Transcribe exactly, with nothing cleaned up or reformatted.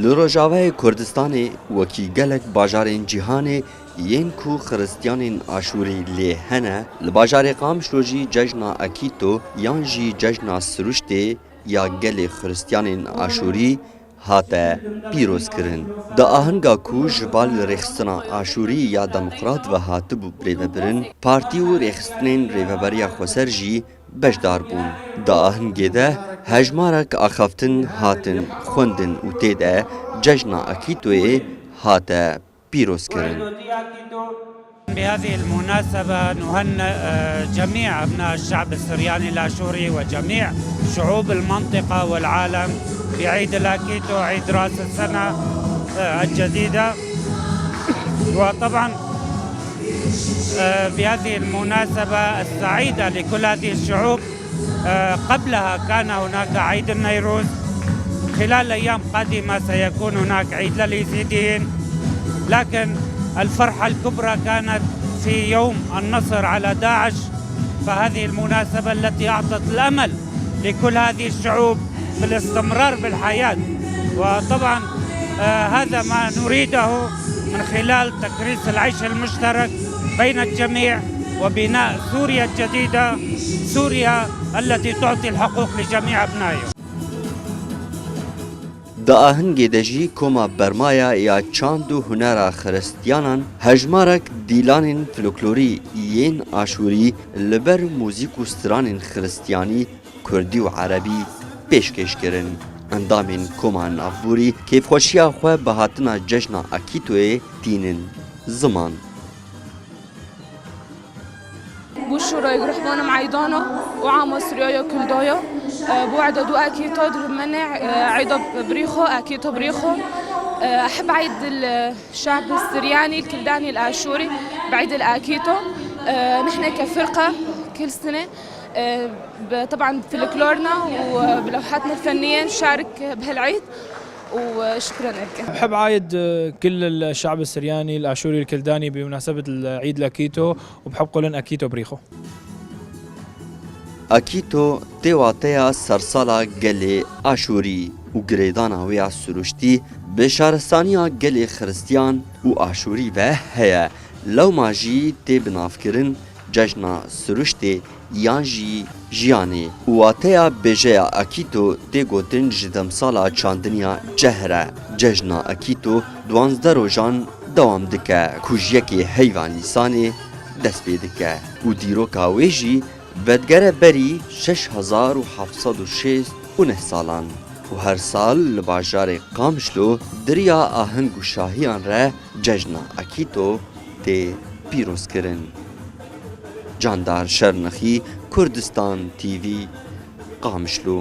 Li Rojavayê Kurdistanê, wekî gelek bajarên cîhanê yên ku xiristiyanên Aşûrî lê hene, li bajarê Qamişlo jî cejna Akîto yan jî cejna Siruştê ya gelê xiristiyanên Aşûrî hate pîrozkirin. Di ahinga ku ji bar li rêxistina Aşûrî ya demokrat ve hatibû birêvebirin, partî û rêxistinên Rêveberiya Xweser jî beşdar bûn. Di ahingê de hejmarek axaftin hatin xwendin û tê de cejna Akîtoyê hate pîrozkirin. بهذه المناسبة نهنئ، آه، جميع أبناء الشعب السرياني الآشوري وجميع شعوب المنطقة والعالم بعيد الأكيتو، عيد رأس السنة، آه، الجديدة. وطبعًا، آه، بهذه المناسبة السعيدة لكل هذه الشعوب، آه، قبلها كان هناك عيد النيروز، خلال أيام قادمة سيكون هناك عيد للإيزيديين، لكن الفرحة الكبرى كانت في يوم النصر على داعش، فهذه المناسبة التي أعطت الأمل لكل هذه الشعوب بالاستمرار بالحياة. وطبعًا، آه، هذا ما نريده من خلال تكريس العيش المشترك بين الجميع وبناء سوريا الجديدة، سوريا التي تعطي الحقوق لجميع أبنائها. Di ahingê de jî Koma Bermaya ya Çand û Hunera Xiristiyanan hejmarek dîlanên folklorî yên Aşûrî li ber muzîk û stranên xiristiyanî kurdî û erebî pêşkêş kirin. Endamên Koma Navborî kêfxweşiya xwe bi hatina cejna Akîtoyê tînin ziman. بو شورای گروهبانم عیدانا و عاما سوریایا کلدایا. اه، بو عدد و اکیتا درمنه، اه، عیدا بریخو، اکیتا بریخو. اه، أحب أعيد الشعب السرياني الكلداني الآشوري بعيد الأكيتو. اه، نحن كفرقة كل سنة، اه، ب-، طبعًا بفلكلورنا وبلوحاتنا الفنية نشارك بهالعيد. وشكرًا لك. بحب عايد، آه، كل الشعب السرياني الآشوري الكلداني بمناسبة العيد الأكيتو، وبحب قولن أكيتو بريخو. Akîto tê wateya sersala gelê Aşûrî û girêdana wê ya siruştî bi şaristaniya gelê Xiristiyan û Aşûrî ve heye. Lewma jî tê binavkirin cejna siruştê yan jî jiyanê. Û wateya bêjeya Akîto tê gotin ji demsala çandiniya cehre. Cejna Akîto duwazdeh rojan dewam dike, ku ji yekê heyva Nîsanê dest pê dike û dîroka wê jî vedigere berî şeş hezar û heft sed û şêst û neh salan. Û her sal li bajarê Qamişlo di riya aheng û şahiyan re cejna Akîto tê pîrozkirin. Candar Şernexî, Kurdistan T V, Qamişlo.